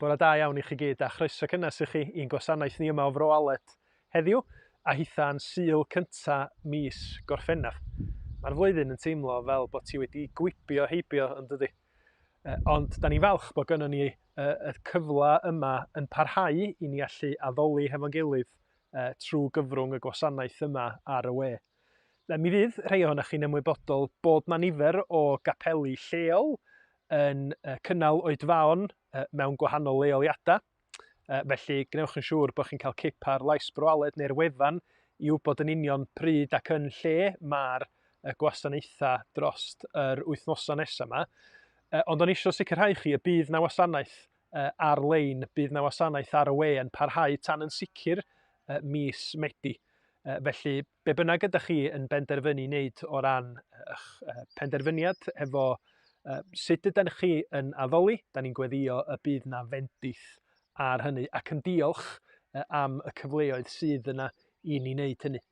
Bore da iawn i chi gyd a chroeso cynnes i chi i'n gwasanaeth ni yma o Fro Aled heddiw a hitha'n Sul cynta mis Gorffennaf. Mae'r flwyddyn yn teimlo fel bod ti wedi gwibio heibio yn dydi? Ond da ni'n falch bod gynnon ni y cyfle yma yn parhau i ni allu addoli hefo'n gilydd trwy gyfrwng y gwasanaeth yma ar y we. Mi fydd rhai ohonoch chi'n ymwybodol bod 'na nifer o gapeli lleol yn cynnal oedfaon mewn gwahanol leoliadau. Felly, gwnewch yn siŵr bod chi'n cael cip ar Lais Bro Aled neu'r wefan i wybod yn union pryd ac yn lle mae'r y gwasanaethau drost yr wythnosau nesaf yma. Ond o'n i eisiau sicrhau chi y bydd na wasanaeth ar-lein, bydd na wasanaeth ar y we yn parhau tan yn sicr mis Medi. Felly, be bynnag ydych chi yn benderfynu wneud o ran eich penderfyniad efo sut ydych chi yn addoli, da ni'n gweddio y bydd na fendith ar hynny ac yn diolch am y cyfleoedd sydd yna i ni wneud hynny.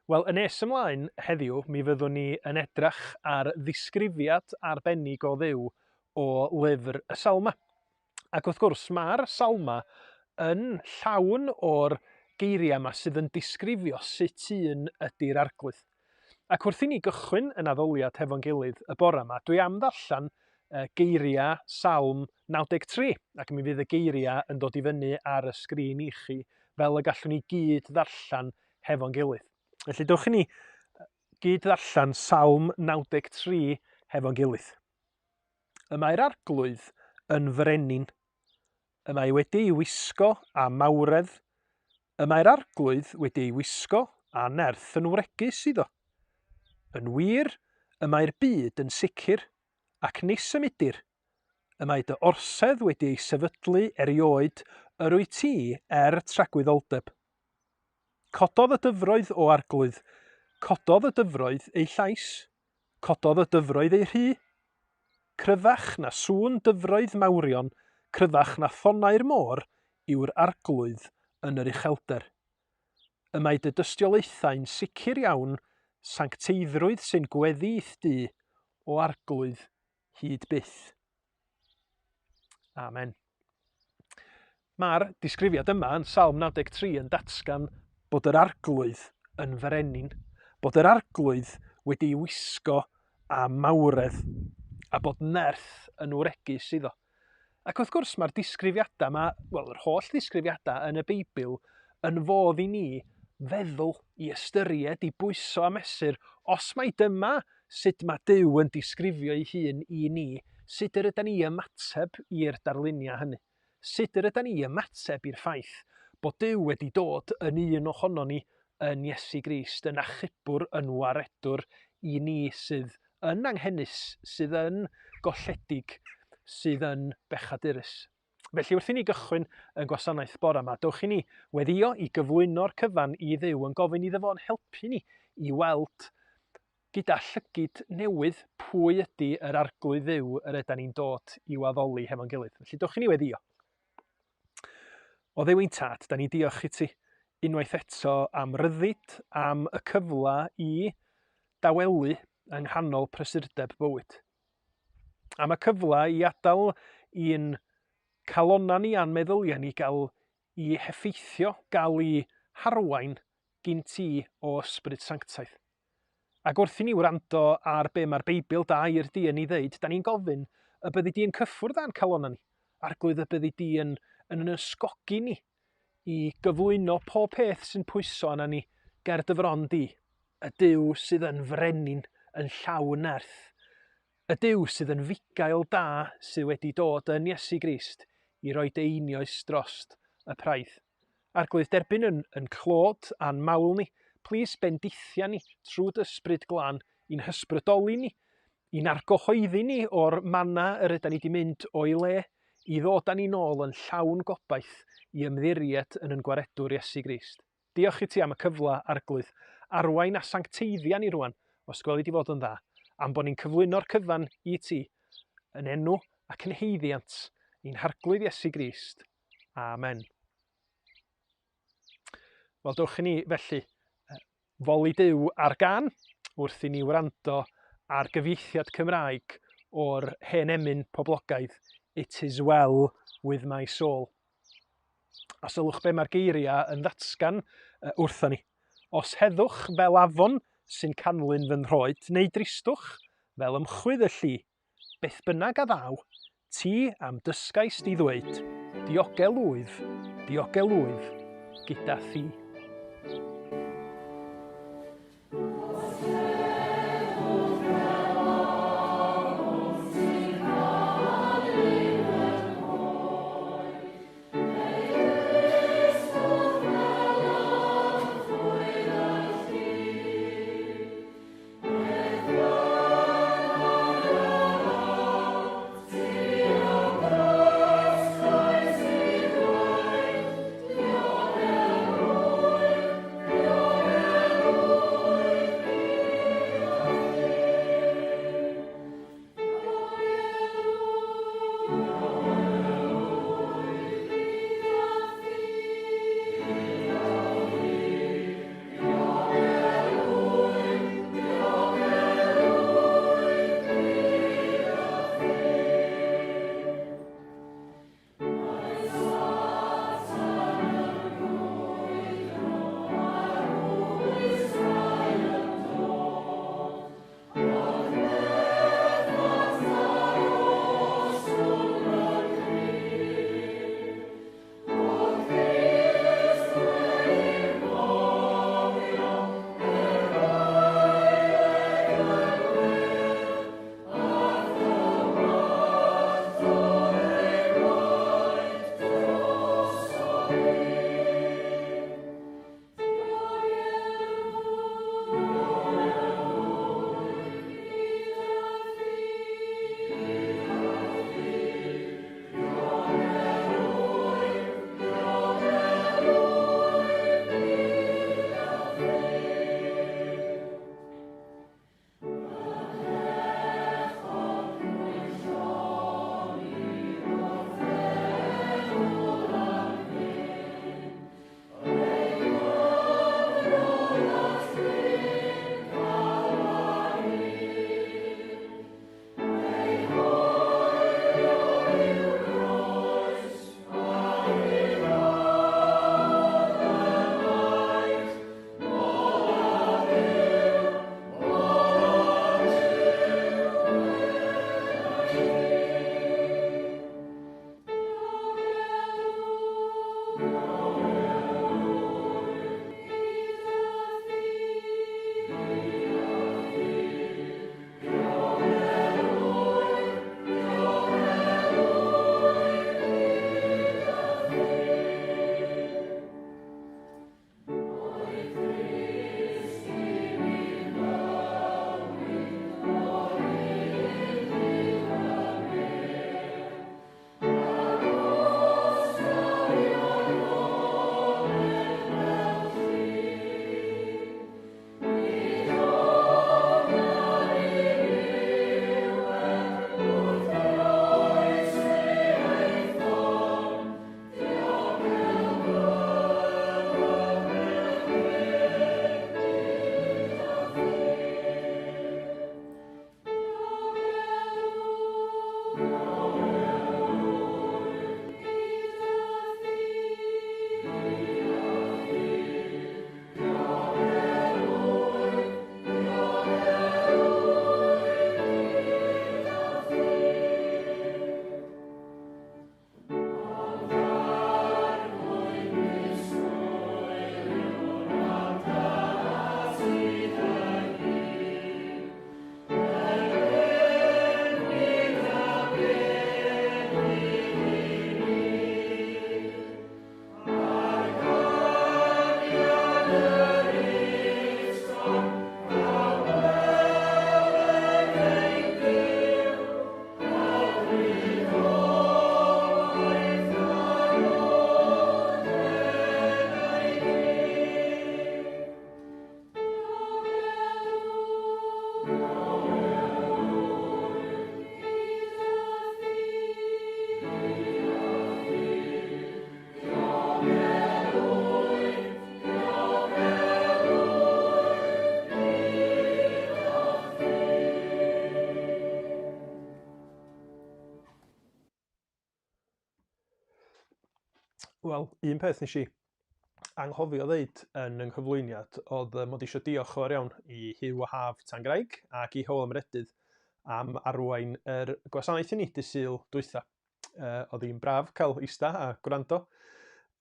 Wel, yn nes ymlaen heddiw, mi fyddwn ni yn edrach ar ddisgrifiad arbennig o Dduw o lyfr y Salma. Ac wrth gwrs, mae'r Salma yn llawn o'r geiriau yma sydd yn disgrifio sut un ydy'r arglwydd. Ac wrth i ni gychwyn yn addoliad hefo'n gilydd y bore yma, dwi am ddarllen geiriau Salm 93, ac mi fydd y geiriau yn dod i fyny ar y sgrin i chi, fel y gallwn ni gyd ddarllen hefo'n gilydd. Felly dewch i ni gyd ddarllen Salm 93 hefo'n gilydd. Y mae'r arglwydd yn frenin. Y mae wedi ei wisgo â mawredd. Y mae'r arglwydd wedi ei wisgo â nerth yn wregus iddo. Yn wir, y mae'r byd yn sicr, ac nis symudir. Y mae dy orsedd wedi ei sefydlu erioed, yr wyt ti er tragwyddoldeb. Cododd y dyfroedd, o Arglwydd, cododd y dyfroedd eu llais, cododd y dyfroedd eu rhu. Cryfach na sŵn dyfroedd mawrion, cryfach na thonnau'r môr yw'r Arglwydd yn yr uchelder. Y mae dy dystiolaethau'n sicr iawn, sancteiddrwydd sy'n gweddu i'th du, o Arglwydd, hyd byth. Amen. Mae'r disgrifiad yma yn Salm 93 yn datgan bod yr arglwydd yn frenin, bod yr arglwydd wedi ei wisgo â mawredd a bod nerth yn wregus iddo. Ac wrth gwrs mae'r disgrifiadau yma, wel yr holl ddisgrifiadau yn y Beibl yn fodd i ni feddwl, i ystyried, i bwyso a mesur, os mai dyma sut mae Duw yn disgrifio ei hun i ni, sut yr ydan ni ymateb i'r darluniau hynny? Sut yr ydan ni ymateb i'r ffaith bod Duw wedi dod yn un ohonon ni yn Iesu Grist, yn achubwr, yn waredwr i ni sydd yn anghenus, sydd yn golledig, sydd yn bechadurus? Felly wrth i ni gychwyn yn gwasanaeth bore yma, dewch i ni weddio i gyflwyno'r cyfan i Dduw yn gofyn iddo fo'n helpu ni i weld gyda llygid newydd pwy ydy yr arglwydd Dduw yr ydan ni'n dod i'w addoli hefo'n gilydd. Felly dewch i ni weddio. O Dduw ein tad, da ni'n diolch i ti unwaith eto am ryddid, am y cyfle i dawelu yng nghanol prysurdeb bywyd. Am y cyfle i adael i'n calonnau ni a'n meddyliau ni gael i heffeithio, gael i harwain gyn ti o Ysbryd Sanctaidd. Ac wrth i ni wrando ar be mae'r Beibl da i'r di yn ei ddeud, da ni'n gofyn y byddi di yn cyffwrdd â'n calonnau ni. Arglwydd y byddi di yn, yn yn ysgogi ni i gyflwyno pob peth sy'n pwyso arna ni ger dy fron di. Y Duw sydd yn frenin, yn llawn nerth. Y Duw sydd yn fugail da sydd wedi dod yn Iesu Grist i roi dy einioes drost y praidd. Arglwydd, derbyn yn, yn clod a'n mawl ni. Plîs bendithia ni trwy dy ysbryd glân i'n hysbrydoli ni, i'n argyhoeddi ni o'r manna yr ydan ni wedi mynd o'i le, i ddod â ni nôl yn llawn gobaith i ymddiried yn yn Gwaredwr Iesu Grist. Diolch i ti am y cyfle, Arglwydd. Arwain a sancteiddia ni rwan, os gweli di fod yn dda, am bod ni'n cyflwyno'r cyfan i ti, yn enw ac yn haeddiant ein Harglwydd Iesu Grist. Amen. Wel, dewch i ni felly foli Duw ar gan wrth i ni wrando ar gyfieithiad Cymraeg o'r hen emyn poblogaidd It is well with my soul. A sylwch be mae'r geiriau yn ddatgan wrtho ni. Os heddwch fel afon sy'n canlyn fy nhroed, neu dristwch fel ymchwydd y lli, beth bynnag a ddaw, ti am dysgais di ddweud, diogel wyf, diogel wyf, gyda thi. Wel, un peth nes i anghofio ddeud yn yng nghyflwyniad oedd mod eisiau diolch fawr iawn i Huw a Haf Tangraig ac i Hywel Meredydd am arwain yr gwasanaeth i ni dy Sul dwytha. Oedd hi'n braf cael eista a gwrando,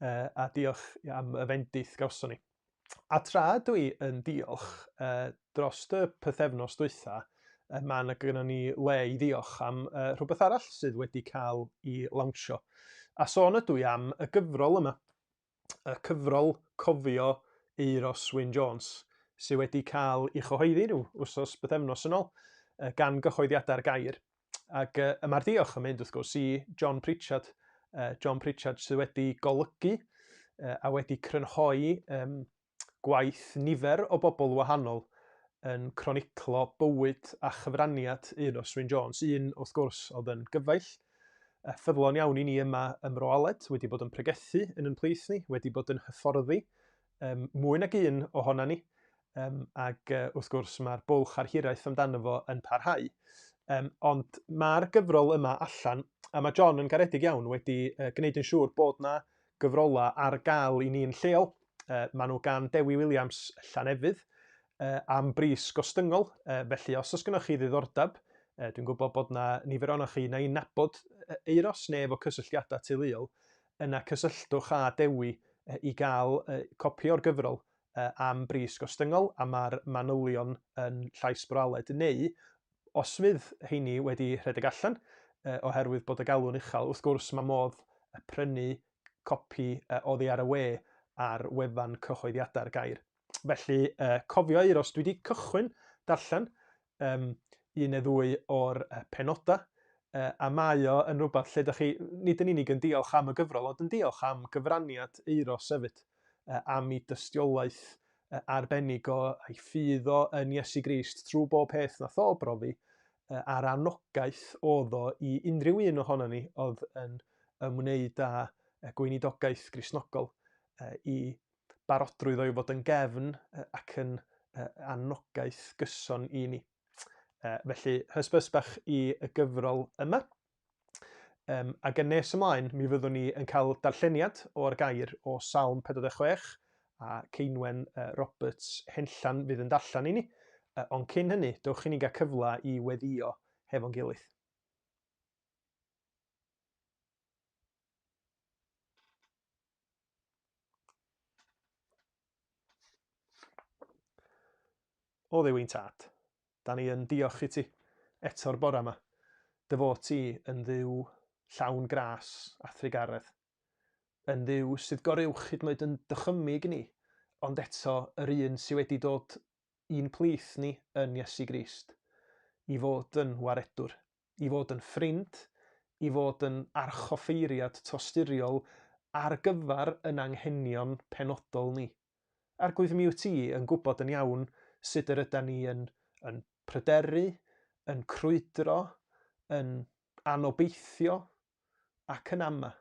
a diolch am y fendith gawson ni. A tra dwi yn diolch, dros y pythefnos dwytha, mae yna gynnon ni le i ddiolch am rhywbeth arall sydd wedi cael ei lawnsio. A sôn ydw i am y gyfrol yma, y cyfrol Cofio Euros Wyn Jones, sydd wedi cael ei chyhoeddi rhyw wsos bythefnos yn ôl, gan gyhoeddiadau'r gair. Ac y mae'r diolch yn mynd, wrth gwrs, i John Pritchard. John Pritchard sydd wedi golygu a wedi crynhoi um, gwaith nifer o bobl wahanol yn croniclo bywyd a chyfraniad Euros Wyn Jones. Un, wrth gwrs, oedd yn gyfaill, ffyddlon iawn i ni yma ym Mro Aled, wedi bod yn pregethu yn yn plith ni, wedi bod yn hyfforddi um, mwy nag un ohona ni, um, ac wrth gwrs mae'r bwlch a'r hiraeth amdano fo yn parhau. Um, ond mae'r gyfrol yma allan, a mae John yn garedig iawn wedi gwneud yn siŵr bod na gyfrolau ar gael i ni'n lleol. Maen nhw gan Dewi Williams Llanefydd am bris gostyngol, felly os oes gennych chi ddiddordeb, dwi'n gwybod bod na nifer ohonoch chi neu nabod Euros neu efo cysylltiadau teuluol, yna cysylltwch â Dewi i gael copi o'r gyfrol am bris gostyngol a mae'r manylion yn Llais Bro Aled neu os fydd heini wedi rhedeg allan oherwydd bod y galw'n uchel, wrth gwrs mae modd prynu copi oddi ar y we ar wefan cyhoeddiadau'r gair. Felly, cofio Euros, dwi wedi cychwyn darllen um, un neu ddwy o'r penodau, a mae o yn rhywbeth lle ydych chi nid yn unig yn diolch am y gyfrol, ond yn diolch am gyfraniad Euros hefyd, am ei dystiolaeth arbennig o, a'i ffydd o yn Iesu Grist trwy bob peth nath o brofi, a'r anogaeth oedd o i unrhyw un ohono ni oedd yn ymwneud â gweinidogaeth Gristnogol i barodrwydd o i fod yn gefn ac yn anogaeth gyson i ni. Felly, hysbys bach i y gyfrol yma. Um, ac yn nes ymlaen, mi fyddwn ni yn cael darlleniad o'r gair o Salm 46 a Ceinwen Roberts Henllan fydd yn darllen i ni. Ond cyn hynny, dewch i ni gael cyfle i weddio hefo'n gilydd. O Dduw ein Tad, da ni yn diolch i ti eto'r bore yma. Dy fod ti yn Dduw llawn gras a thrugaredd. Yn Dduw sydd goruwch hyd yn oed yn dychymyg ni, ond eto yr un sydd wedi dod i'n plith ni yn Iesu Grist, i fod yn waredwr. i fod yn ffrind, i fod yn archoffeiriad tosturiol ar gyfer yn anghenion penodol ni. Arglwydd mi wyt ti yn gwybod yn iawn sut yr ydan ni yn, yn pryderu, yn crwydro, yn anobeithio ac yn ama.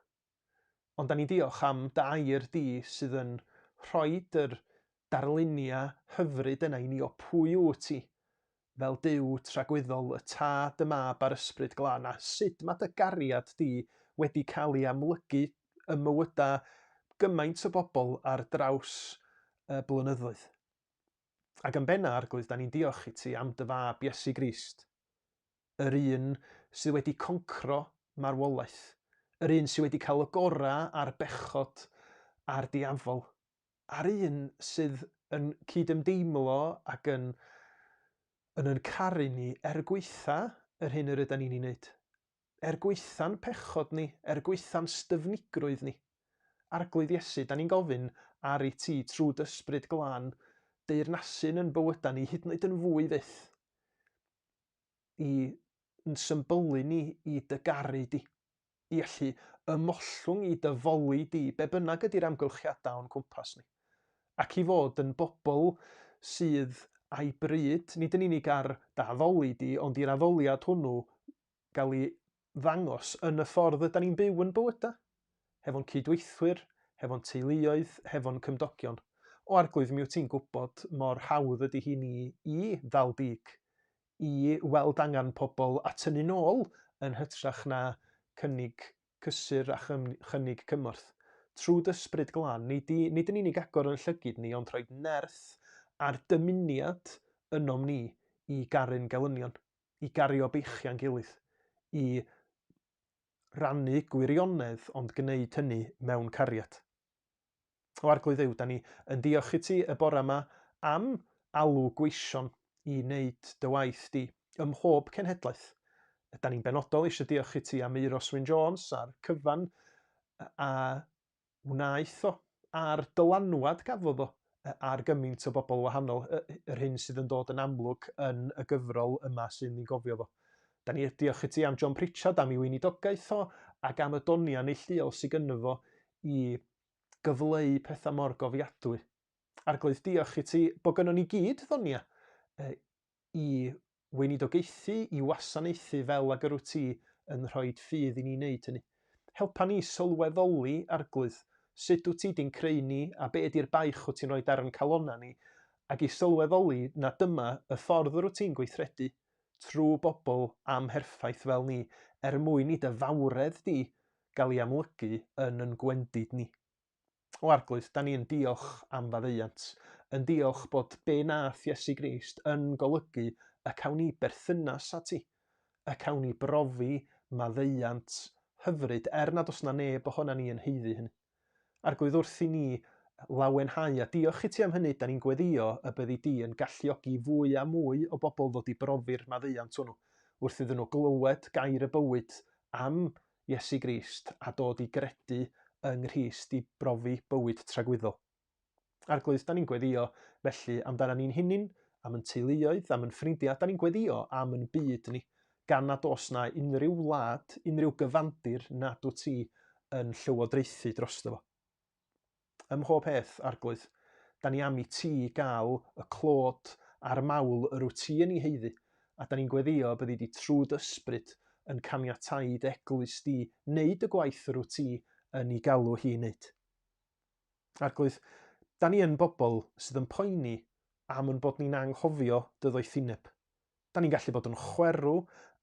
Ond da ni'n diolch am dy air di sydd yn rhoid yr darluniau hyfryd yna i ni o pwy wyt ti. fel Duw tragwyddol, y Tad, y Mab a'r Ysbryd Glân, a sut mae dy gariad di wedi cael ei amlygu ym mywydau gymaint o bobl ar draws y blynyddoedd. Ac yn benna, Arglwydd, da ni'n diolch i ti am dy fab Iesu Grist, yr un sydd wedi concro marwolaeth, yr un sydd wedi cael y gorau ar bechod a'r diafol, a'r un sydd yn cydymdeimlo ac yn yn yn caru ni er gwaetha yr hyn yr ydan ni'n ei wneud. Er gwaetha'n pechod ni, er gwaetha'n styfnigrwydd ni. Arglwydd Iesu, da ni'n gofyn ar i ti trwy d'Ysbryd Glân deyrnasu yn yn bywydau ni hyd yn oed yn fwy fyth. I yn symbylu ni i dy garu di, i allu ymollwng i dy foli di, be bynnag ydy'r amgylchiadau o'n cwmpas ni. Ac i fod yn bobl sydd a'i bryd, nid yn unig ar dy addoli di, ond i'r addoliad hwnnw gael ei ddangos yn y ffordd yda ni'n byw yn bywydau, hefo'n cydweithwyr, hefo'n teuluoedd, hefo'n cymdogion. O Arglwydd, mi wyt ti'n gwybod mor hawdd ydy hi ni i ddal dig, i weld angen pobl a tynnu nôl yn hytrach na cynnig cysur a chynnig cymorth. Trwy d'Ysbryd Glân, nid, i, nid yn unig agor yn llygid ni, ond rhoi nerth a'r dymuniad ynom ni i garu'n gelynion, i gario beichiau'n gilydd, i rannu gwirionedd ond gwneud hynny mewn cariad. O Arglwydd Dduw, da ni yn diolch i ti y bore yma am alw gweision i wneud dy waith di ym mhob cenhedlaeth. Da ni'n benodol eisiau diolch i ti am Euros Wyn Jones a'r cyfan a wnaeth o, a'r dylanwad gafodd o ar gymaint o bobl wahanol, yr hyn sydd yn dod yn amlwg yn y gyfrol yma sy'n ni'n gofio fo. Da ni diolch i ti am John Pritchard, am ei weinidogaeth o, ac am y doniau neilltuol sydd gynno fo i gyfleu pethau mor gofiadwy. Arglwydd, diolch i ti bod gynnon ni gyd ddonia i weinidogaethu, i wasanaethu fel ag yr wyt ti yn rhoi ffydd i ni wneud hynny. Helpa ni sylweddoli, Arglwydd, sut wyt ti di'n creu ni a be ydy'r baich wyt ti'n rhoi ar ein calonnau ni, ac i sylweddoli na dyma y ffordd yr wyt ti'n gweithredu trwy bobl amherffaith fel ni, er mwyn i dy fawredd di gael ei amlygu yn yn gwendid ni. O Arglwydd, da ni yn diolch am faddeuant, yn diolch bod be nath Iesu Grist yn golygu y cawn ni berthynas â ti, y cawn ni brofi maddeuant hyfryd, er nad oes na neb ohona ni yn haeddu hynny. Arglwydd, wrth i ni lawenhau a diolch i ti am hynny, da ni'n gweddio y byddi di yn galluogi fwy a mwy o bobl ddod i brofi'r maddeuant hwnnw, wrth iddyn nhw glywed gair y bywyd am Iesu Grist a dod i gredu yng Nghrist i brofi bywyd tragwyddol. Arglwydd, da ni'n gweddio felly amdana ni'n hunin, am yn teuluoedd, am yn ffrindiau, da ni'n gweddio am yn byd ni, gan nad oes na unrhyw wlad, unrhyw gyfandir nad wyt ti yn llywodraethu drosto fo. Ym mhob peth, Arglwydd, da ni am i ti gael y clod a'r mawl yr wyt ti yn ei haeddu, a da ni'n gweddio byddi di trwy dy ysbryd yn caniatau i dy eglwys di wneud y gwaith yr wyt ti yn ei galw hi i wneud. Arglwydd, da ni yn bobl sydd yn poeni am yn bod ni'n anghofio dy ddoethineb. Da ni'n gallu bod yn chwerw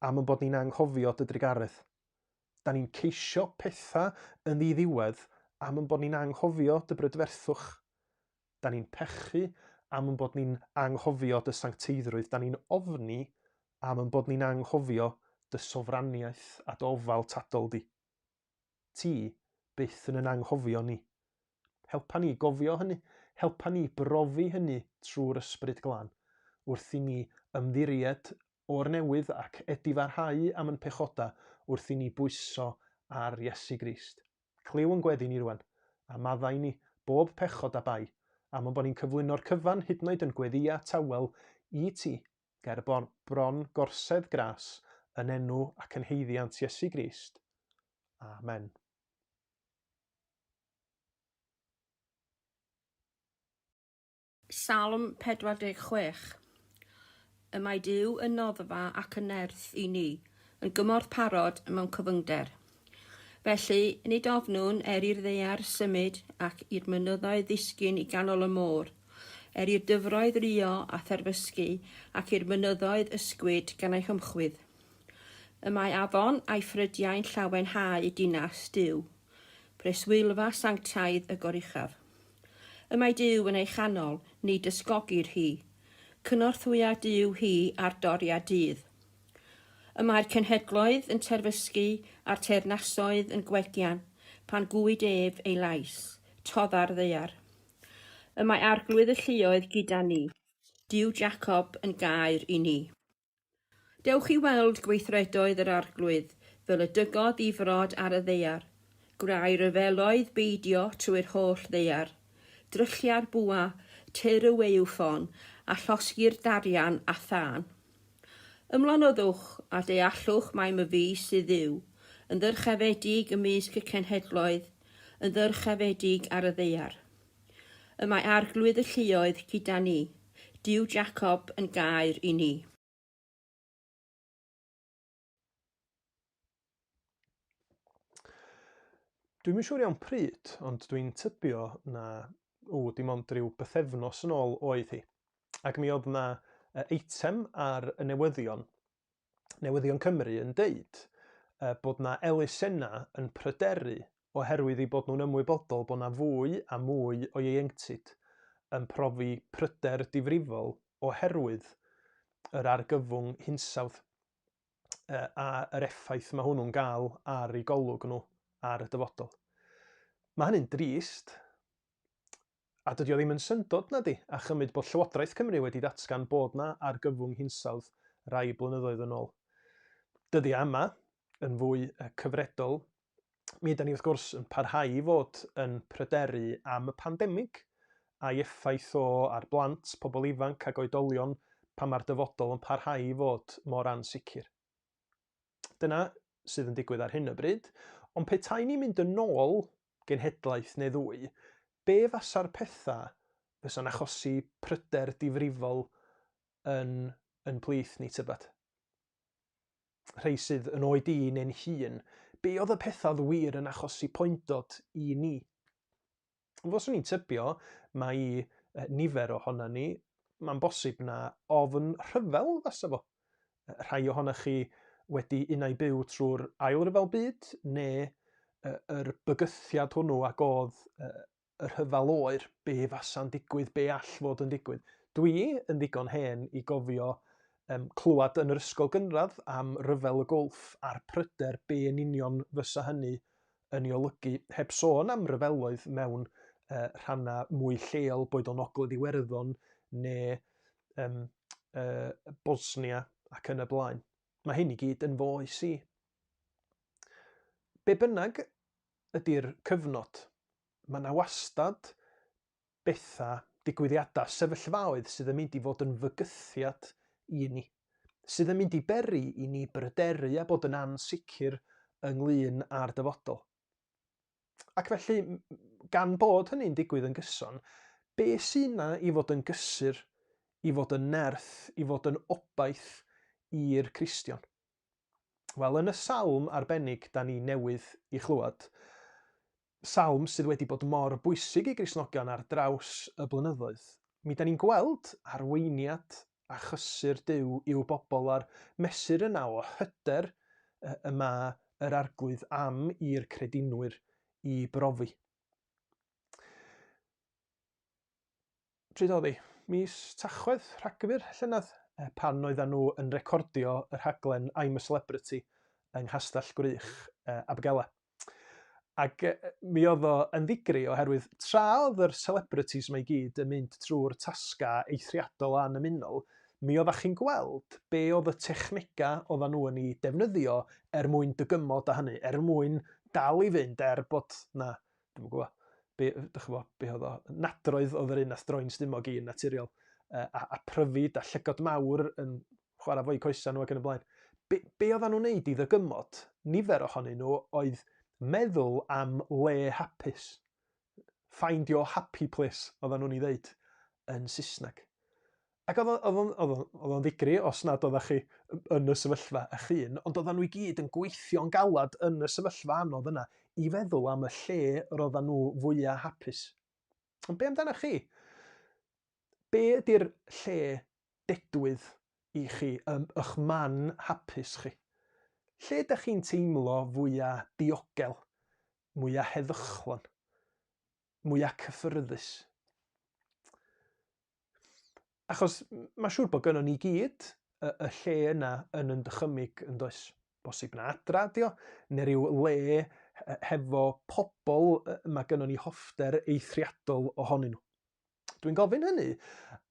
am yn bod ni'n anghofio dy drugaredd. Da ni'n ceisio pethau yn ddiddiwedd am yn bod ni'n anghofio dy brydferthwch. Da ni'n pechu am yn bod ni'n anghofio dy sancteiddrwydd. Da ni'n ofni am yn bod ni'n anghofio dy sofraniaeth a dy ofal tadol di. Ti byth yn yn anghofio ni. Helpa ni gofio hynny, helpa ni brofi hynny trwy'r Ysbryd Glân, wrth i ni ymddiried o'r newydd ac edifarhau am yn pechodau wrth i ni bwyso ar Iesu Grist. Clyw yn gweddi ni rwan, a maddau ni bob pechod a bai, am yn bod ni'n cyflwyno'r cyfan hyd yn oed yn gweddïau tawel i ti, ger bron gorsedd gras yn enw ac yn haeddiant Iesu Grist. Amen. Salm 46. Y mae Duw yn noddfa ac yn nerth i ni, yn gymorth parod mewn cyfyngder. Felly, nid ofnwn er i'r ddaear symud ac i'r mynyddoedd ddisgyn i ganol y môr. Er i'r dyfroedd ruo a therfysgu, ac i'r mynyddoedd ysgwyd gan eu hymchwydd. Y mae afon a'i ffrydiau'n llawenhau dinas Duw, preswylfa sanctaidd y Goruchaf. Y mae Duw yn ei chanol, nid ysgogir hi. Cynorthwya Duw hi ar doriad dydd. Y mae'r cenhedloedd yn terfysgu a'r teyrnasoedd yn gwegian pan gwyd ef ei lais, todda'r ddaear. Y mae Arglwydd y lluoedd gyda ni, Duw Jacob yn gaer i ni. Dewch i weld gweithredoedd yr Arglwydd, fel y dygodd ddifrod ar y ddaear. Gwna i ryfeloedd beidio trwy'r holl ddaear. Dryllia'r bwa, tyr y waywffon, a llosgi'r darian a thân. Ymlonyddwch, a deallwch mai myfi sydd Dduw, yn ddyrchafedig ymysg y cenhedloedd, yn ddyrchafedig ar y ddaear. Y mae Arglwydd y lluoedd gyda ni, Duw Jacob yn gaer i ni. Dwi'm yn siŵr iawn pryd, ond dwi'n tybio na, o, dim ond rhyw bythefnos yn ôl oedd hi. Ac mi oedd 'na eitem ar y newyddion Newyddion Cymru yn deud bod 'na elusennau yn pryderu oherwydd eu bod nhw'n ymwybodol bod 'na fwy a mwy o ieuenctid yn profi pryder difrifol oherwydd yr argyfwng hinsawdd a yr effaith mae hwnnw'n gael ar eu golwg nhw ar y dyfodol. Mae hynny'n drist, A dydy o ddim yn syndod, nadi, a chymryd bod Llywodraeth Cymru wedi datgan bod 'na argyfwng hinsawdd rai blynyddoedd yn ôl. Dyddiau yma, yn fwy cyfredol, mi ydan ni wrth gwrs yn parhau i fod yn pryderu am y pandemig a'i effaith o ar blant, pobl ifanc ac oedolion pan mae'r dyfodol yn parhau i fod mor ansicr. Dyna sydd yn digwydd ar hyn o bryd, ond petai ni'n mynd yn ôl genhedlaeth neu ddwy, be fasa'r pethau fysa'n achosi pryder difrifol yn, yn plith ni, tybed? Rhei sydd yn oed i neu'n hŷn, be oedd y pethau oedd wir yn achosi poendod i ni? Ond fyswn i'n tybio mai nifer ohona ni, mae'n bosib na ofn rhyfel fasa fo. Rhai ohonoch chi wedi unai byw trwy'r Ail Ryfel Byd neu yr bygythiad hwnnw ac oedd y rhyfel oer, be fasa'n digwydd, be all fod yn digwydd. Dwi yn ddigon hen i gofio um, clywed yn yr ysgol gynradd am ryfel y Gwlff a'r pryder be yn union fysa hynny yn ei olygu, heb sôn am ryfeloedd mewn uh, rhannau mwy lleol, boed o'n Ogledd Iwerddon neu um, uh, Bosnia ac yn y blaen. Mae hyn i gyd yn fy oes i. Be bynnag ydy'r cyfnod, mae yna wastad bethau, digwyddiadau, sefyllfaoedd sydd yn mynd i fod yn fygythiad i ni, sydd yn mynd i beri i ni bryderu a bod yn ansicr ynglyn â'r dyfodol. Ac felly, gan bod hynny'n digwydd yn gyson, be sy'n na i fod yn gysur, i fod yn nerth, i fod yn obaith i'r Cristion? Wel, yn y salm arbennig da ni newydd i chlywed, salm sydd wedi bod mor bwysig i Gristnogion ar draws y blynyddoedd, mi da ni'n gweld arweiniad a chysur Duw i'w bobl a'r mesur yna o hyder y mae yr Arglwydd am i'r credinwyr i brofi. Pryd oedd hi? Mis Tachwedd, Rhagfyr, llynedd, pan oedden nhw yn recordio y rhaglen I'm a Celebrity yng Nghastell Gwrych, Abergele. Ac mi oedd o yn ddigri oherwydd tra oedd yr celebrities 'ma i gyd yn mynd trwy'r tasgau eithriadol a annymunol, mi oeddach chi'n gweld be oedd y technegau oedden nhw yn eu defnyddio er mwyn dygymod â hynny, er mwyn dal i fynd er bod 'na, dwi'm yn gwybod, be, dych chi'n gwybod, be oedd o, nadroedd oedd yr un nath droi'n stumog i'n naturiol, a, a pryfid a llygod mawr yn chwarae fo'u coesau nhw ac yn y blaen. Be, be oedden nhw'n neud i ddygymod, nifer ohonyn nhw, oedd meddwl am le hapus. Find your happy place, oedden nhw'n ei ddeud yn Saesneg. Ac oedd o'n, oedd o'n, oedd o'n ddigri os nad oeddech chi yn y sefyllfa eich hun, ond oedden nhw i gyd yn gweithio'n galad yn y sefyllfa anodd yna i feddwl am y lle yr oedden nhw fwyaf hapus. Ond be amdanoch chi? Be ydy'r lle dedwydd i chi, ych man hapus chi? Lle ydych chi'n teimlo fwya diogel, mwya heddychlon, mwya cyffyrddus? Achos mae'n siŵr bod gynnon ni gyd y, y lle yna yn yn dychymyg yn does? Bosib na adra ydi o, neu ryw le hefo pobl mae gynnon ni hoffter eithriadol ohonyn nhw. Dwi'n gofyn hynny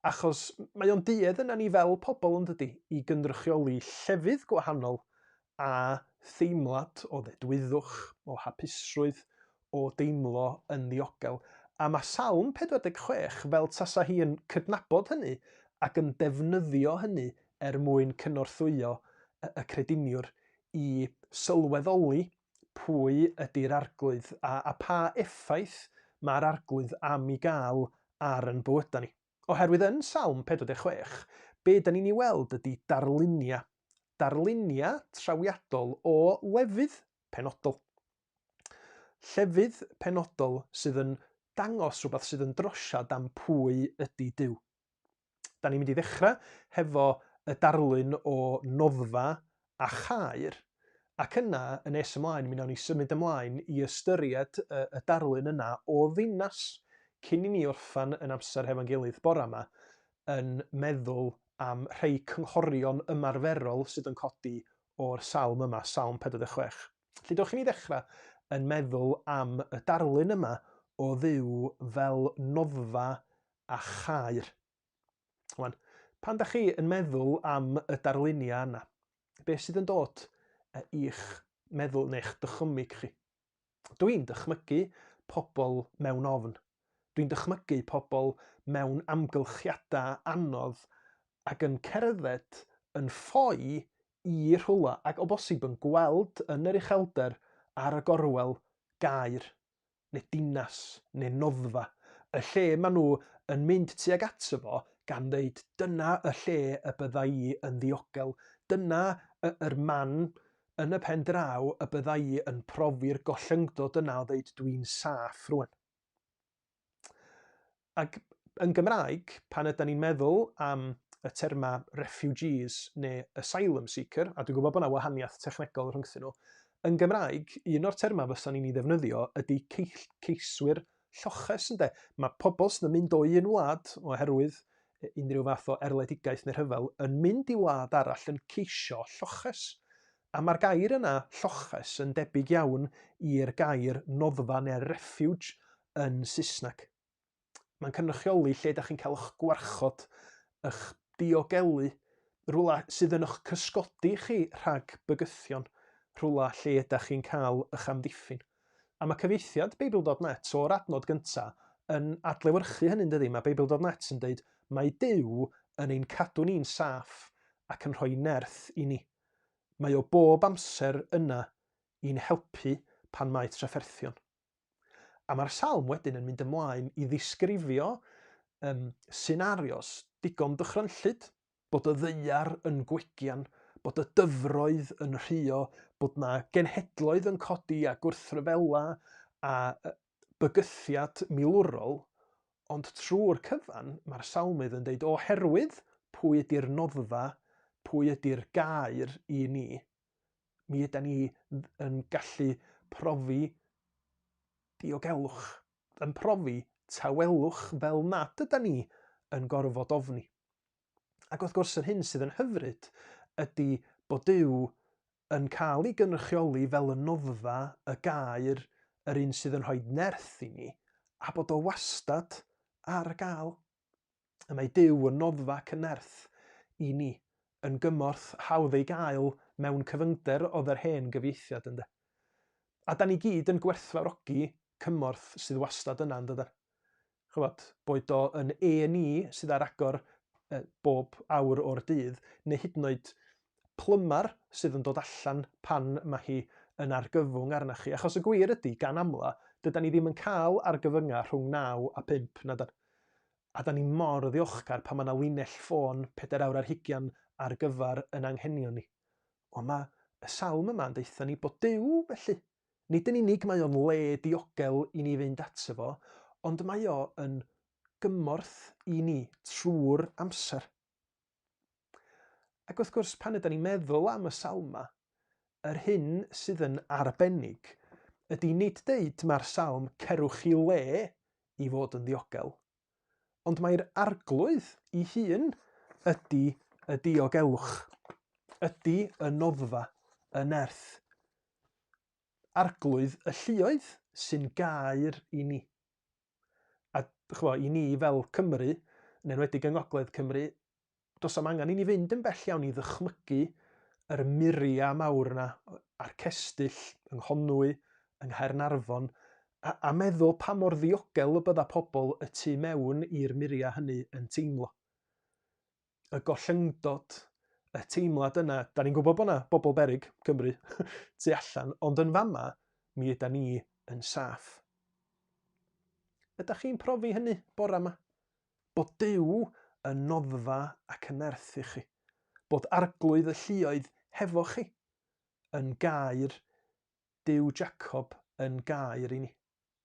achos mae o'n duedd yna ni fel pobl yn dydy i gynrychioli llefydd gwahanol a theimlad o ddedwyddwch, o hapusrwydd, o deimlo yn ddiogel. A mae Salm 46 fel tasa hi yn cydnabod hynny ac yn defnyddio hynny er mwyn cynorthwyo y crediniwr i sylweddoli pwy ydy'r Arglwydd a, a pa effaith mae'r Arglwydd am i gael ar yn bywydau ni. Oherwydd yn Salm 46, be da ni'n ei weld ydy darluniau. Darluniau trawiadol o lefydd penodol. Llefydd penodol sydd yn dangos rhywbeth sydd yn drosiad am pwy ydy Duw. Da ni'n mynd i ddechrau hefo y darlun o noddfa a chaer, ac yna, yn nes ymlaen, mi wnawn ni symud ymlaen i ystyried y, y darlun yna o ddinas cyn i ni orffan yn amser hefo'n gilydd bora yma yn meddwl am rhai cynghorion ymarferol sydd yn codi o'r salm yma, Salm 46. Felly dewch i ni ddechrau yn meddwl am y darlun yma o Dduw fel noddfa a chaer. Wan, pan da chi yn meddwl am y darluniau yna, beth sydd yn dod i'ch meddwl neu'ch dychymyg chi? Dwi'n dychmygu pobl mewn ofn. Dwi'n dychmygu pobl mewn amgylchiadau anodd ac yn cerdded yn ffoi i rhywle ac o bosib yn gweld yn yr uchelder ar y gorwel gaer neu dinas neu noddfa, y lle maen nhw yn mynd tuag ato fo gan ddeud dyna y lle y bydda i yn ddiogel, dyna y, yr man yn y pen draw y bydda i yn profi'r gollyngdod yna o ddeud dwi'n saff rwan. Ac yn Gymraeg, pan ydan ni'n meddwl am y termau refugees neu asylum seeker, a dwi'n gwybod bod yna wahaniaeth technegol rhyngthyn nhw, yn Gymraeg, un o'r termau fysa ni'n ei ddefnyddio ydy ceiswyr lloches, ynde? Mae pobl sydd yn mynd o un wlad oherwydd unrhyw fath o erledigaeth neu rhyfel yn mynd i wlad arall yn ceisio lloches. A mae'r gair yna, lloches, yn debyg iawn i'r gair noddfa neu refuge yn Saesneg. Mae'n cynrychioli lle da chi'n cael eich gwarchod, eich diogelu, rhywle sydd yn eich cysgodi chi rhag bygythion, rhywle lle ydych chi'n cael eich amddiffyn. A mae cyfieithiad Beibl.net o'r adnod gyntaf yn adlewyrchu hynny, dydy? Mae Beibl.net yn dweud, mae Duw yn ein cadw ni'n saff ac yn rhoi nerth i ni. Mae o bob amser yna i'n helpu pan mae trafferthion. A mae'r salm wedyn yn mynd ymlaen i ddisgrifio um, senarios digon dychrynllyd, bod y ddaear yn gwegian, bod y dyfroedd yn rhuo, bod na genhedloedd yn codi a gwrthryfela a bygythiad milwrol, ond trwy'r cyfan mae'r salmydd yn deud oherwydd pwy ydy'r noddfa, pwy ydy'r gair i ni, mi yda ni yn gallu profi diogelwch, yn profi tawelwch fel nad yda ni yn gorfod ofni. Ac wrth gwrs yr hyn sydd yn hyfryd ydy bod Duw yn cael ei gynrychioli fel y noddfa, y gair, yr un sydd yn rhoi nerth i ni, a bod o wastad ar gael. Y mae Duw yn noddfa ac yn nerth i ni, yn gymorth hawdd ei gael mewn cyfyngder oedd yr hen gyfieithiad ynde. A da ni gyd yn gwerthfawrogi cymorth sydd wastad yna yn dydan? Ch'mod, boed o yn A&E sydd ar agor bob awr o'r dydd, neu hyd yn oed plymar sydd yn dod allan pan mae hi yn argyfwng arnach chi. Achos y gwir ydy, gan amla, dydan ni ddim yn cael argyfyngau rhwng 9 a 5, na dan. A da ni mor ddiolchgar pan mae yna linell ffôn pedair awr ar hugian ar gyfer yn anghenion ni. Ond mae y salm yma yn deutha ni bod Duw, felly, Nid yn unig mae o'n le diogel i ni fynd ato fo, ond mae o yn gymorth i ni trwy'r amser. Ac wrth gwrs, pan ydy ni'n meddwl am y salm yma, yr hyn sydd yn arbennig ydy nid deud mae'r salm cerwch i le i fod yn ddiogel, ond mae'r arglwydd i hun ydy y diogelwch, ydy y noddfa, y nerth. Arglwydd y lluoedd sy'n gair i ni. A ch'mo', i ni fel Cymry, yn enwedig yng Ngogledd Cymru, does am angen i ni fynd yn bell iawn i ddychmygu yr muriau mawr yna a'r cestyll yng Nghonwy, yng Nghaernarfon, a, a meddwl pa mor ddiogel y bydda pobl y tu mewn i'r muriau hynny yn teimlo. Y gollyngdod, y teimlad yna, da ni'n gwybod bod yna bobl beryg, Cymru, tu allan, ond yn fama, mi yda ni yn saff. Ydych chi'n profi hynny bore yma? Bod Duw yn noddfa ac yn nerth i chi. Bod arglwydd y lluoedd hefo chi. Yn gair Duw Jacob yn gair i ni.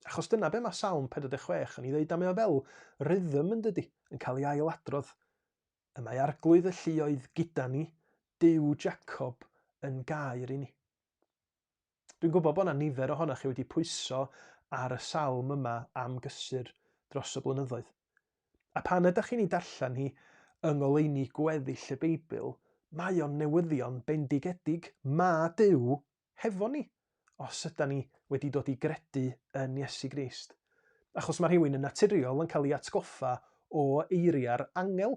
Achos dyna be mae Salm 46 yn ei ddeud, a mae o fel rhythm yn dydy, yn cael ei ailadrodd. Y mae arglwydd y lluoedd gyda ni, Duw Jacob yn gair i ni. Dwi'n gwybod bod yna nifer ohonoch chi wedi pwyso ar y salm yma am gysur dros y blynyddoedd. A pan ydych chi'n ei darllen hi yng ngoleuni gweddill y Beibl, mae o'n newyddion bendigedig. Mae Duw hefo ni, os yda ni wedi dod i gredu yn Iesu Grist. Achos mae rhywun yn naturiol yn cael ei atgoffa o eiriau'r angel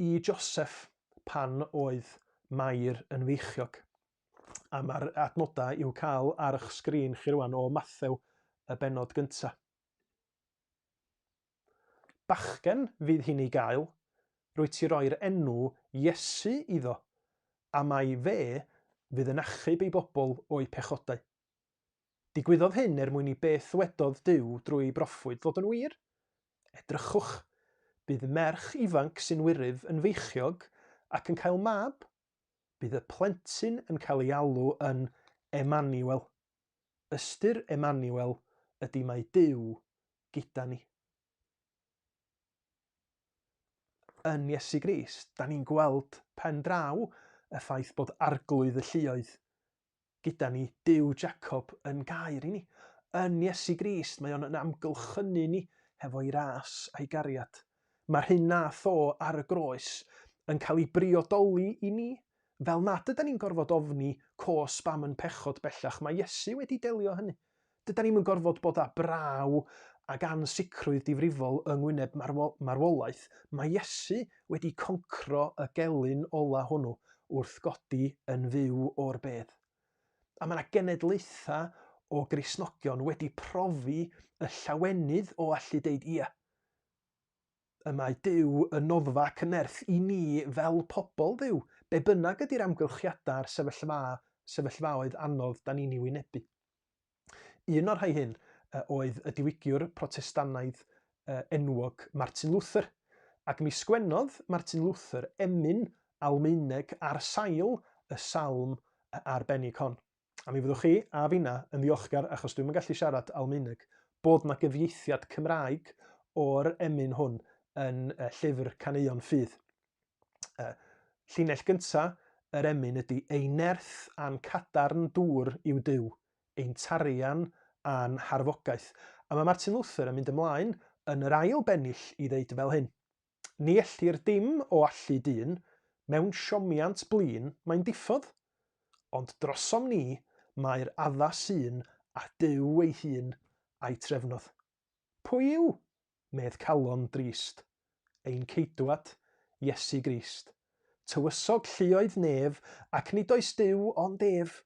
i Joseph pan oedd Mair yn feichiog. A mae'r adnodau i'w cael ar eich sgrin chi rwan o Mathew y bennod gyntaf. Bachgen fydd hi'n ei gael, rwyt ti roi'r enw Iesu iddo, a mai fe fydd yn achub ei bobl o'u pechodau. Digwyddodd hyn er mwyn i beth ddwedodd Duw drwy ei broffwyd ddod yn wir. Edrychwch, bydd merch ifanc sy'n wyryf yn feichiog ac yn cael mab. Bydd y plentyn yn cael ei alw yn Emaniwel. Ystyr Emaniwel ydy mae Duw gyda ni. Yn Iesu Grist, da ni'n gweld pen draw y ffaith bod arglwydd y lluoedd gyda ni, Duw Jacob yn gair i ni. Yn Iesu Grist, mae o'n yn amgylchynu ni hefo'i ras a'i gariad. Mae'r hyn nath o ar y groes yn cael ei briodoli i ni, fel nad ydan ni'n gorfod ofni cosb am yn pechod bellach, mae Iesu wedi delio hynny. Dydan ni'm yn gorfod bod â braw ag ansicrwydd difrifol yng ngwyneb marwolaeth, mae Iesu wedi concro y gelyn ola hwnnw wrth godi yn fyw o'r bedd. A mae yna genedlaethau o Gristnogion wedi profi y llawenydd o allu deud ia. Y mae Duw yn noddfa ac yn nerth i ni fel pobl Dduw, be bynnag ydy'r amgylchiadau a'r sefyllfa, sefyllfaoedd anodd da ni'n ei wynebu. Un o'r rhai hyn oedd y diwygiwr Protestannaidd enwog Martin Luther, ac mi sgwennodd Martin Luther emyn Almaeneg ar sail y salm arbennig hon. A mi fyddwch chi a finna yn ddiolchgar, achos dwi'm yn gallu siarad Almaeneg, bod 'na gyfieithiad Cymraeg o'r emyn hwn yn llyfr Caneuon Ffydd. Llinell gynta yr emyn ydy Ein nerth a'n cadarn dŵr yw Duw, ein tarian a'n harfogaeth. A mae Martin Luther yn mynd ymlaen yn yr ail bennill i ddeud fel hyn. Ni ellir dim o allu dyn, mewn siomiant blin mae'n diffodd, ond drosom ni mae'r addas un a Duw ei hun a'i trefnodd. Pwy yw? medd calon drist, ein Ceidwad, Iesu Grist. Tywysog lluoedd nef, ac nid oes Duw ond ef,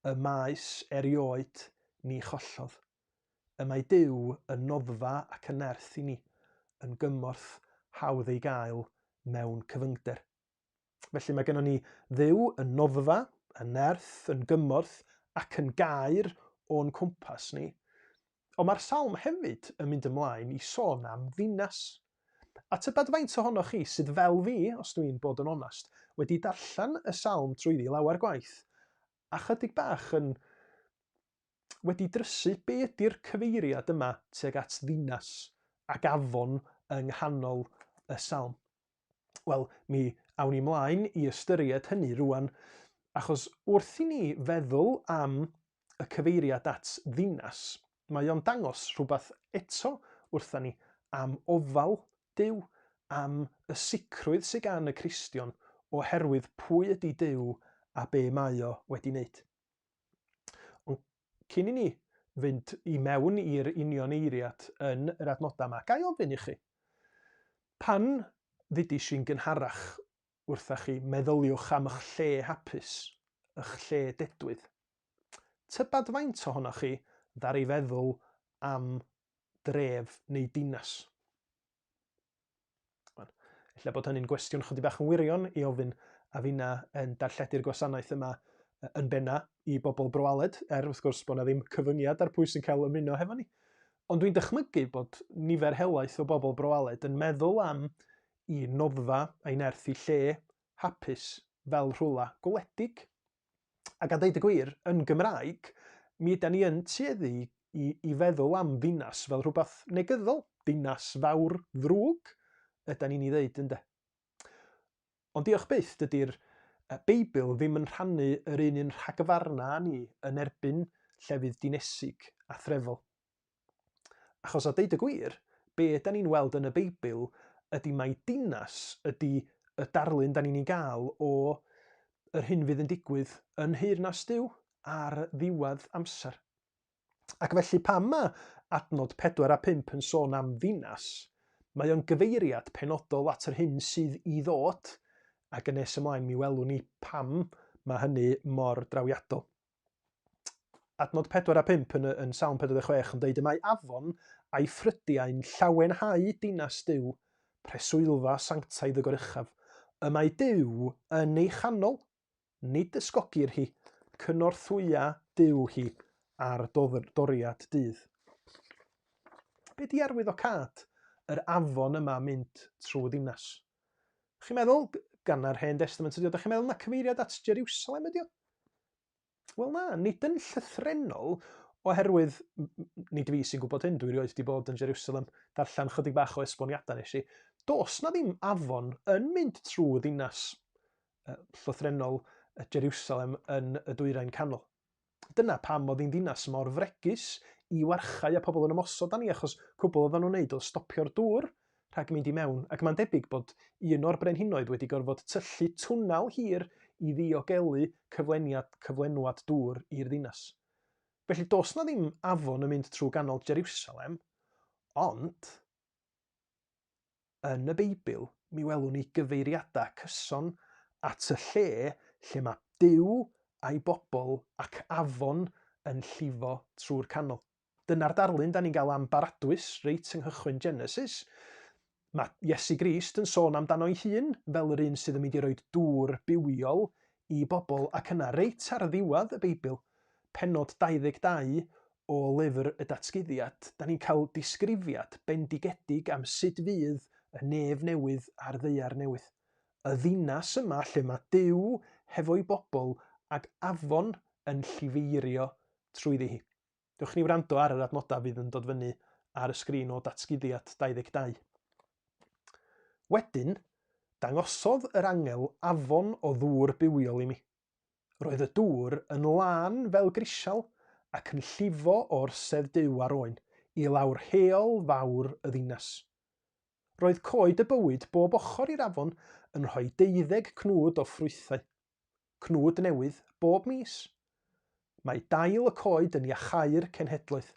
y maes erioed ni chollodd. Y mae Duw yn noddfa ac yn nerth i ni, yn gymorth hawdd ei gael mewn cyfyngder. Felly mae gennon ni Dduw yn noddfa, yn nerth, yn gymorth ac yn gair o'n cwmpas ni. Ond mae'r salm hefyd yn mynd ymlaen i sôn am ddinas. A tybed faint ohonoch chi sydd fel fi, os dwi'n bod yn onast, wedi darllen y salm trwyddi lawer gwaith, a chydig bach yn wedi drysu be ydy'r cyfeiriad yma tuag at ddinas ac afon yng nghanol y salm? Wel, mi awn ni mlaen i ystyried hynny rwan, achos wrth i ni feddwl am y cyfeiriad at ddinas, mae o'n dangos rhywbeth eto wrtha ni am ofal Duw, am y sicrwydd sydd gan y Cristion oherwydd pwy ydy Duw a be mae o wedi wneud. Ond cyn i ni fynd i mewn i'r union eiriad yn yr adnodau yma, ga i ofyn i chi, pan ddudis i'n gynharach wrtha chi, meddyliwch am eich lle hapus, eich lle dedwydd. Tybed faint ohonoch chi ddaru feddwl am dref neu dinas? Ella bod hynny'n gwestiwn chydig bach yn wirion i ofyn a finna yn darlledu'r gwasanaeth yma yn benna i bobl Bro Aled, er wrth gwrs bod 'na ddim cyfyngiad ar pwy sy'n cael ymuno hefo ni. Ond dwi'n dychmygu bod nifer helaeth o bobl Bro Aled yn meddwl am i noddfa a'i nerth i lle hapus fel rhywle gwledig. Ac a deud y gwir, yn Gymraeg, mi ydan ni yn tueddu i, i feddwl am ddinas fel rhywbeth negyddol, dinas fawr ddrwg, ydan ni'n ei ddeud, ynde? Ond diolch byth, dydy'r Beibl ddim yn rhannu yr un un rhagfarna â ni yn erbyn llefydd dinesig a threfol. Achos a deud y gwir, be da ni'n weld yn y Beibl ydy mai dinas ydy y darlun da ni'n ei gael o yr hyn fydd yn digwydd yn nheyrnas Duw ar ddiwedd amser. Ac felly pam mae adnod 4 a 5 yn sôn am ddinas, mae o'n gyfeiriad penodol at yr hyn sydd i ddod, ac yn nes ymlaen mi welwn ni pam mae hynny mor drawiadol. Adnod 4 a 5 yn, yn Salm 46 yn dweud y mae afon a'i ffrydiau'n llawenhau dinas Duw, preswylfa sanctaidd y goruchaf. Y mae Duw yn ei chanol, nid ysgogir hi, cynorthwya Duw hi ar doriad dydd. Be di arwyddocâd yr afon yma mynd trwy ddinas? Chi'n meddwl, gan yr Hen Destament ydi o, da chi'n meddwl na cyfeiriad at Jerusalem ydi o? Wel na, nid yn llythrennol, oherwydd nid fi sy'n gwybod hyn, dwi erioed wedi bod yn Jerusalem, darllen chydig bach o esboniadau nes i. Does na ddim afon yn mynd trwy ddinas llythrennol Jerusalem yn y dwyrain canol. Dyna pam oedd hi'n ddinas mor fregus i warchau a pobl yn ymosod arni, achos cwbl oedden nhw'n neud oedd stopio'r dŵr rhag mynd i mewn, ac mae'n debyg bod un o'r brenhinoedd wedi gorfod tyllu twnnel hir i ddiogelu cyfleniad, cyflenwad dŵr i'r ddinas. Felly does na ddim afon yn mynd trwy ganol Jerusalem, ond yn y Beibl mi welwn ni gyfeiriadau cyson at y lle lle mae Duw a'i bobl ac afon yn llifo trwy'r canol. Dyna'r darlun da ni'n gael am baradwys reit yng nghychwyn Genesis. Mae Iesu Grist yn sôn amdano'i hun fel yr un sydd yn mynd i roed dŵr bywiol i bobl ac yna reit ar ddiwedd y Beibl, pennod 22 o lyfr y Datguddiad, da ni'n cael disgrifiad bendigedig am sut fydd y nef newydd a'r ddaear newydd. Y ddinas yma lle mae Duw hefo'i bobl ag afon yn llifeirio trwyddi hi. Dewch i ni wrando ar yr adnodau fydd yn dod fyny ar y sgrin o Datguddiad 22. Wedyn, dangosodd yr angel afon o ddŵr bywiol i mi. Roedd y dŵr yn lân fel grisial ac yn llifo o'r sedd Duw a'r Oen i lawr heol fawr y ddinas. Roedd coed y bywyd bob ochr i'r afon yn rhoi deuddeg cnwd o ffrwythau. Cnwd newydd bob mis. Mae dail y coed yn iachau'r cenhedloedd.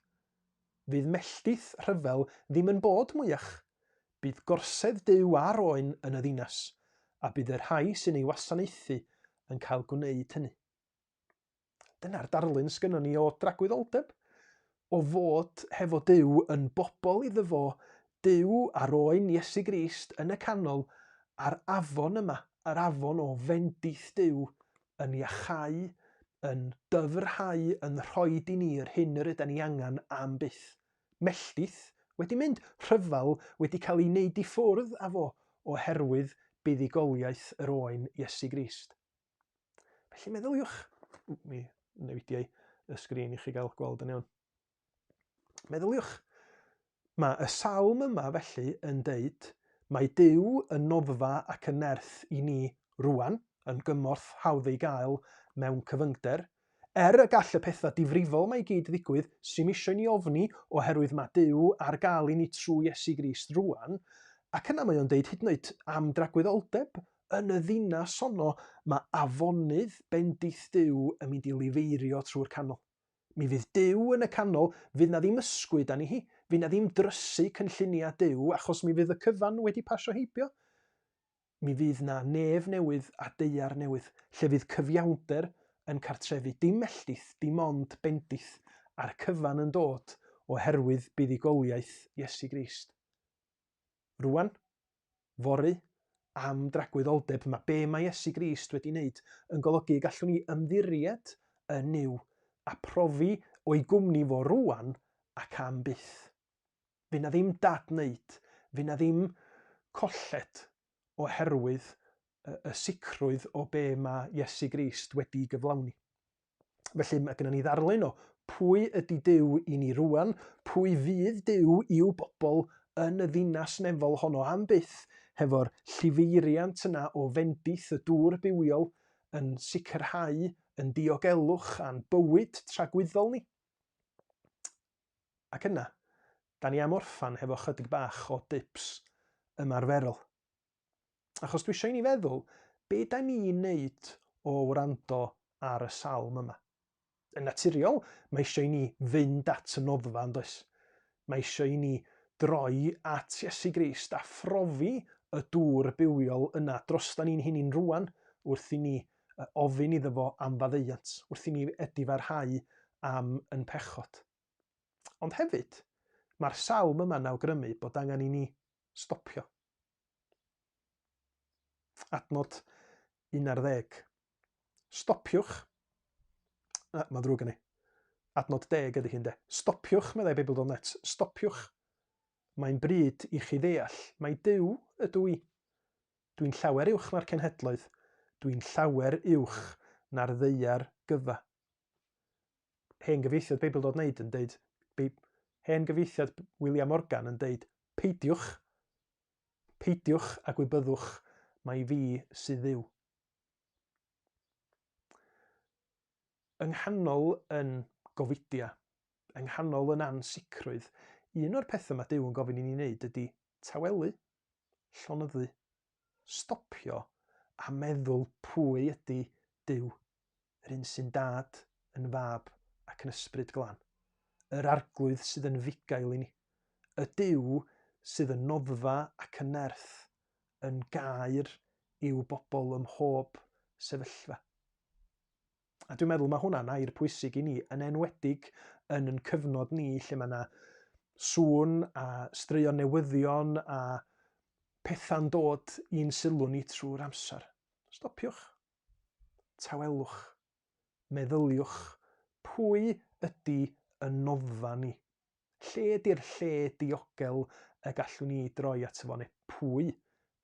Fydd melltith rhyfel ddim yn bod mwyach. Bydd gorsedd Duw a'r Oen yn y ddinas, a bydd y rhai sy'n ei wasanaethu yn cael gwneud hynny. Dyna'r darlun sgynnon ni o dragwyddoldeb, o fod hefo Duw yn bobl iddo fo, Duw a'r Oen Iesu Grist yn y canol, a'r afon yma, yr afon o fendith Duw yn iachau, yn dyfrhau, yn rhoid i ni yr hyn yr ydan ni angen am byth. Melltith wedi mynd, rhyfel wedi cael ei wneud i ffwrdd â fo oherwydd buddugoliaeth yr Oen Iesu Grist. Felly meddyliwch, mi newidiau y sgrin i chi gael gweld yn iawn. Meddyliwch, Mae y salm yma felly yn deud, mae Duw yn noddfa ac yn nerth i ni rwan, yn gymorth hawdd ei gael mewn cyfyngder. Er y gall y pethau difrifol 'ma i gyd ddigwydd, sy'm isio i ni ofni oherwydd mae Duw ar gael i ni trwy Iesu Grist rwan, ac yna mae o'n deud hyd yn oed am dragwyddoldeb, yn y ddinas honno mae afonydd bendith Duw yn mynd i lifeirio trwy'r canol. Mi fydd Duw yn y canol, fydd 'na ddim ysgwyd arni hi, fydd 'na ddim drysu cynlluniau Duw, achos mi fydd y cyfan wedi pasio heibio. Mi fydd 'na nef newydd a daear newydd, lle fydd cyfiawnder yn cartrefu, dim melltith, dim ond bendith, a'r cyfan yn dod oherwydd buddugoliaeth Iesu Grist. Rwan, fory, am dragwyddoldeb, mae be mae Iesu Grist wedi wneud yn golygu y gallwn ni ymddiried yn Nuw a profi o'i gwmni fo rwan ac am byth. Fydd na ddim dadwneud, fydd na ddim colled oherwydd y sicrwydd o be mae Iesu Grist wedi'i gyflawni. Felly mae gennym ni ddarlun o pwy ydy Duw i ni rwan, pwy fydd Duw i'w bobl yn y ddinas nefol honno am byth, hefo'r llifeiriant yna o fendith y dŵr bywiol yn sicrhau yn diogelwch a'n bywyd tragwyddol ni. Ac yna, da ni am orffan hefo chydig bach o dips ymarferol. Achos dwi eisiau i ni feddwl, be da ni'n neud o wrando ar y salm yma? Yn naturiol, mae eisiau i ni fynd at y noddfa, yn does? Mae eisiau i ni droi at Iesu Grist a phrofi y dŵr bywiol yna drostan ni'n hunain rwan wrth i ni ofyn iddo fo am faddeuant, wrth i ni edifarhau am yn pechod. Ond hefyd, mae'r salm yma'n awgrymu bod angen i ni stopio. Adnod 11. Stopiwch. Na, mae'n ddrwg gen i. Adnod 10 ydy hi'n de. Stopiwch, meddai Beibl.net. Stopiwch. Mae'n bryd i chi ddeall. Mae Duw ydw i. Dwi'n llawer uwch na'r cenhedloedd. Dwi'n llawer uwch na'r ddaear gyfa. Hen gyfieithiad Beibl.net yn deud, hen gyfieithiad William Morgan yn deud, peidiwch, peidiwch a gwybyddwch mai fi sydd Dduw. Yng nghanol yn gofidia, yng nghanol yn ansicrwydd, un o'r pethau mae Duw yn gofyn i ni wneud ydy tawelu, llonyddu, stopio a meddwl pwy ydy Duw. yr un sy'n Dad, yn Fab, ac yn Ysbryd Glân, yr Arglwydd sydd yn fugail i ni, y Duw sydd yn noddfa ac yn nerth, yn gair i'w bobl ym mhob sefyllfa. A dwi'n meddwl mae hwnna'n air pwysig i ni, yn enwedig yn yn cyfnod ni lle mae yna sŵn a straeon newyddion a pethau'n dod i'n sylw ni trwy'r amser. Stopiwch. Tawelwch. Meddyliwch, pwy ydy y noddfa ni? Lle ydy'r lle diogel y gallwn ni droi ato fo, neu pwy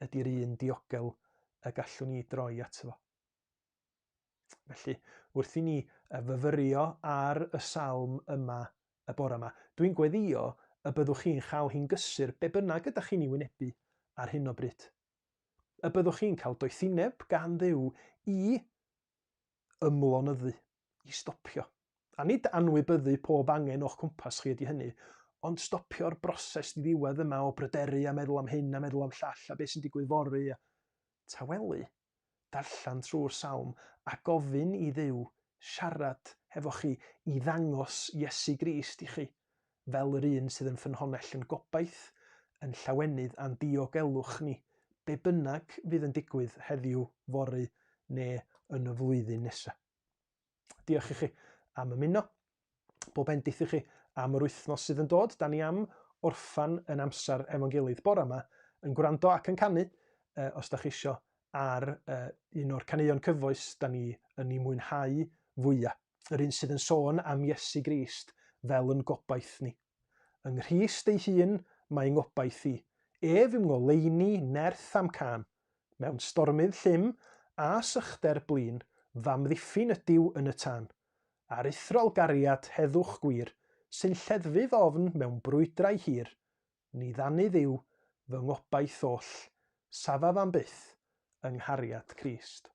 ydy'r un diogel y gallwn ni droi ato fo? Felly, wrth i ni fyfyrio ar y salm yma y bore yma, dwi'n gweddio y byddwch chi'n chael hi'n gysur be bynnag ydych chi'n ei wynebu ar hyn o bryd. y byddwch chi'n cael doethineb gan Dduw i ymlonyddu, i stopio. A nid anwybyddu pob angen o'ch cwmpas chi ydy hynny, ond stopio'r broses diddiwedd yma o bryderu a meddwl am hyn a meddwl am llall a beth sy'n digwydd fory a tawelu. Darllen trwy'r salm a gofyn i Dduw siarad hefo chi i ddangos Iesu Grist i chi fel yr un sydd yn ffynhonnell yn gobaith, yn llawenydd a'n diogelwch ni, be bynnag fydd yn digwydd heddiw, fory neu yn y flwyddyn nesaf. Diolch i chi am ymuno. Bob bendith i chi am yr wythnos sydd yn dod. Da ni am orffan yn amser efo'n gilydd bore yma yn gwrando ac yn canu, eh, os da chi isio, ar eh, un o'r caneuon cyfoes da ni yn ei mwynhau fwyaf. Yr un sydd yn sôn am Iesu Grist fel yn gobaith ni. Yng Nghrist ei hun mae ngobaith i. Ef yw ngoleuni nerth a'm cân. Mewn stormydd llym a sychder blin, f'amddiffyn ydyw yn y tân. Aruthrol gariad heddwch gwir, sy'n lleddfu f'ofn mewn brwydrau hir. Ni ddanu Dduw fy ngobaith oll, safaf am byth yng nghariad Crist.